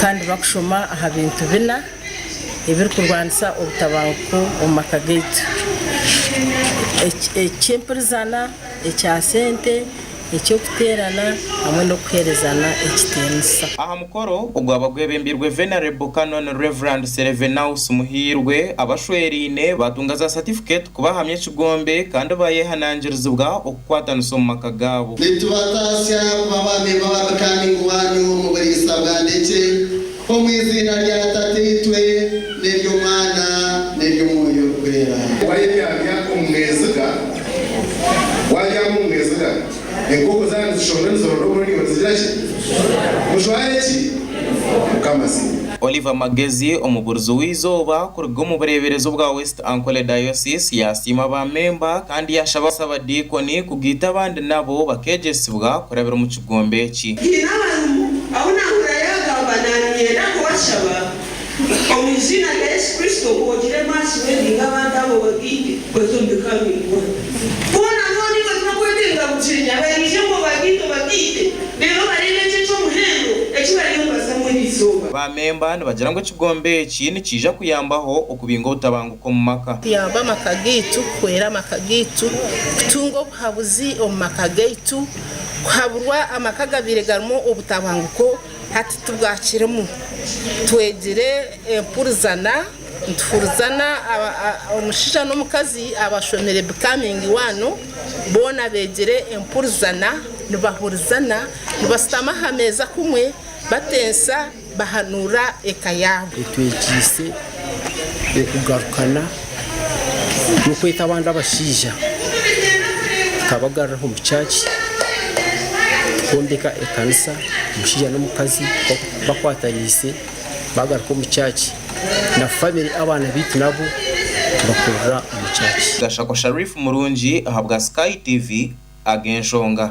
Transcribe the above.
Kandi bakushoma aha bintu bina ebirikurwanisa obutabanguko omu maka gaitu, eky'empurizana, ekya sente, eky'okuteerana hamwe n'okuheerezana ekitiinisa. Aha mukoro ogwaba gwebembirwe Venerable Canon Rev. Serevenaus Muhiirwe, abashweraine baatunga za satifiketi kubahamya ekigombe kandi baayehanangirizibwa okukwatanisa omu maka gaabo. Nitubatasya kuba bamemba ba Becoming One omu buriisa bwa Ndekye, omu iziina rya Tataitwe, n'ery'Omwana, n'ery'Omwoyo Orikwera. Wayebyamya omu mweziga, wabyama omu mweziga, enkoko zaaba nizishonda nizironda omuriro naiwe nizigira ki? Mujware ki? Mukama asiimwe. Oliver Magezi, omuburizi w'eizooba kuruga omu bureeberezi obwa West Ankole Diocese yaasiima ba memba kandi yaashaba abadiikoni kugaita abandi nabo bakeegyesibwa kurabira omu kigombe eki. Haine abarimu abu naahurira yaagamba naaniinyenda kubashaba omu iziina rya Yesu Kristo ngu ogire mass wedding abantu abo obagaite baze omu becoming one. Hoona hoona iwe tokwetenga bugyenyi abariije ngu obagaite obagaite reero bareebe ekyo eky'omuhendo eki bariyo nibazamu eriizooba. Ba memba nibagira ngu ekigombe eki nikiija kuyambaho okubinga obutabanguko omu maka. Kuyamba amaka gaitu, kuhwera amaka gaitu kutunga obuhabuzi omu maka gaitu, kuhaburwa amaka agabaire garimu obutabanguko hati tibwakirimu. Twegire empurizana, nituhurizana omushaija n'omukazi abashomire Becoming One boona beegire empurizana, nibahurizana, nibashutama aha meeza kumwe batensa bahanuura eka yaabo. Etwegyeise okugarukana n'okweta abandi abashaija tukabagarura omu church tukombeka ekanisa omushaija n'omukazi bakwataniise bagaruka omu church na family abaana baitu nabo tubakurira omu church. Gashakwa Sharif Murungi ahabwa Sky TV, Ag'enshonga.